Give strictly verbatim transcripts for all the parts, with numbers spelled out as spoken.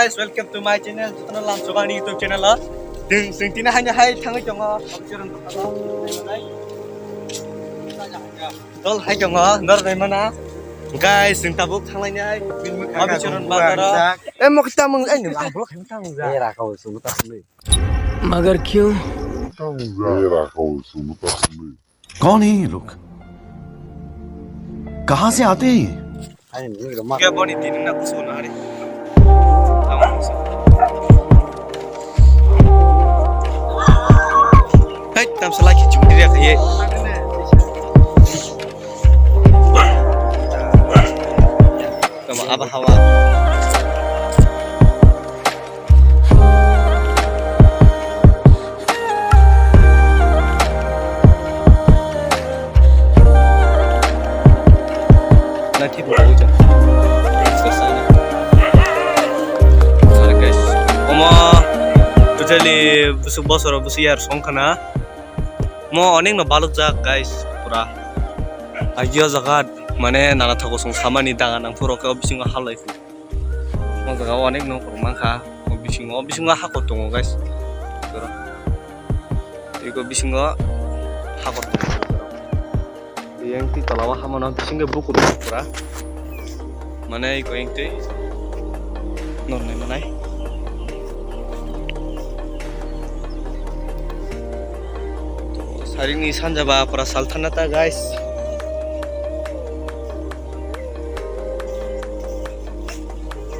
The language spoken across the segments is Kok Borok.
Guys, welcome to my channel. Jotono lam chobani YouTube channel o. Ding sing tini haino hai thangwi tongo. Dol hai tongo, nor nai mana. Guys, sing tabuk thanglainai. Abicharan bazar o. Eh, mok tamung, eh, nung ang blok hem tamung ja. Eh, rakau sunu tak sunu. मगर क्यों? Tamung ja. Eh, rakau sunu tak sunu. कौन है ये लोग? कहाँ से आते हैं ये? Khe boni tini na kusu na hari. Hei, tam salai ki chukri ya khaye. Tama aba hawa. Omo totally busuk bosoro busuk yar song khana. Mo onek no balok jak, guys, pura. Agio jaga mane nana thago song samani daga nang phuro khe o bisingo halai. O jaga o onek nok rok mankha. O bisingo, o bisingo hakor tongo, guys. Oro. Ego bisingo hakor tongo. Yang ti tola o hamano bisingo bukur pura. Mane ego yang ti nornai manai. Saringni sanja ba pura salthana ta, guys.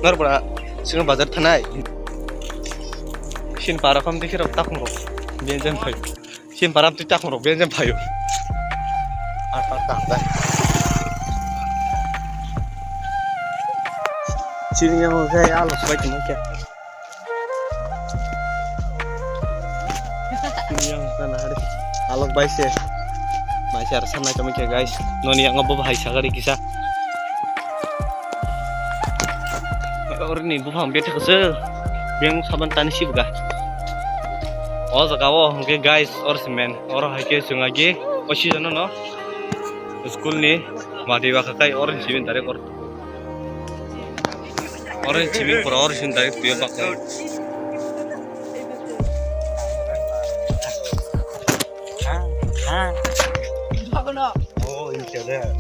Nor pura sino bazar thanai. Sin para kham dikhi rok takung rok. Benjen phai. Sin para twi takung rok benjen phai. Ar par tang dai. Sini yang saya alos baik macam. Yang sana hari. Alok bai se. Bai se ar sana kami ke, guys. Noni yang bo bahai sagari kisa. Orni buphang betha kasa. Beng saban tani sibga. O jaga o hwnkhe, guys, or semen. Oro hai khe chwng agi o season no school ni mati baka kai or semen direct or. Orange simi pura orange simi direct tuyo baklai.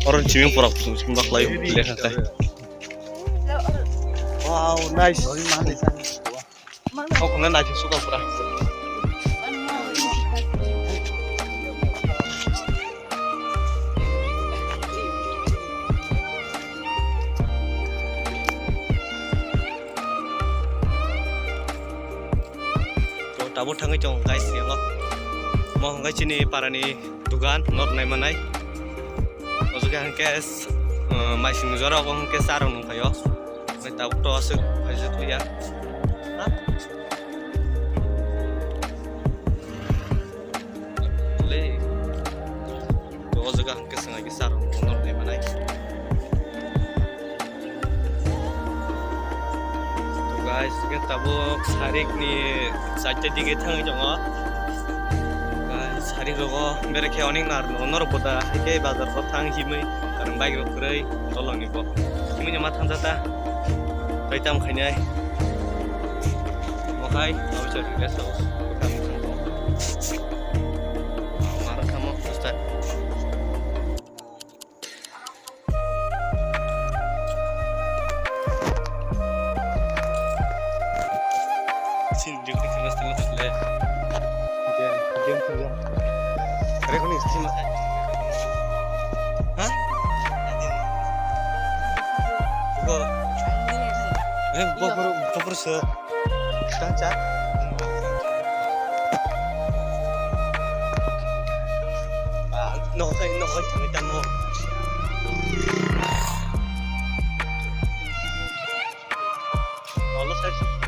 Orange simi pura kusum simi baklai lekha kai. Wow, nice. Kok kena naik suka pura. To tabuk thangwi chong guys, yango. Mo hwnkhai chini parani dugan, nok naimanai. Ojoke hwnkhe, uh, maising jora obo hwnkhe charok nungkhaio. Omo tabuk to aswk phaijak ya. Ha? Le. To o jaga hwnkhe chwng agi sar rok no nai manai. To guys, hwnkhe tabuk sarik ni chaita dige thangwi tongo. Guys, sarik rogo berekhe onek nar no norok boda haikhe bazar o thang himwi karang bike rok kwrwi toloni bo himwi no ma thangjata. Bai tam khainai. Mokhai, abo chwng rest house. Mara samo start. Sin jukti khanas tengah le. Game, game tu ya. Recording stream. Ha? Go. Eh, bopor, bopor se. Tang cha. Ah, no, no, no, no, no. Oh, looks like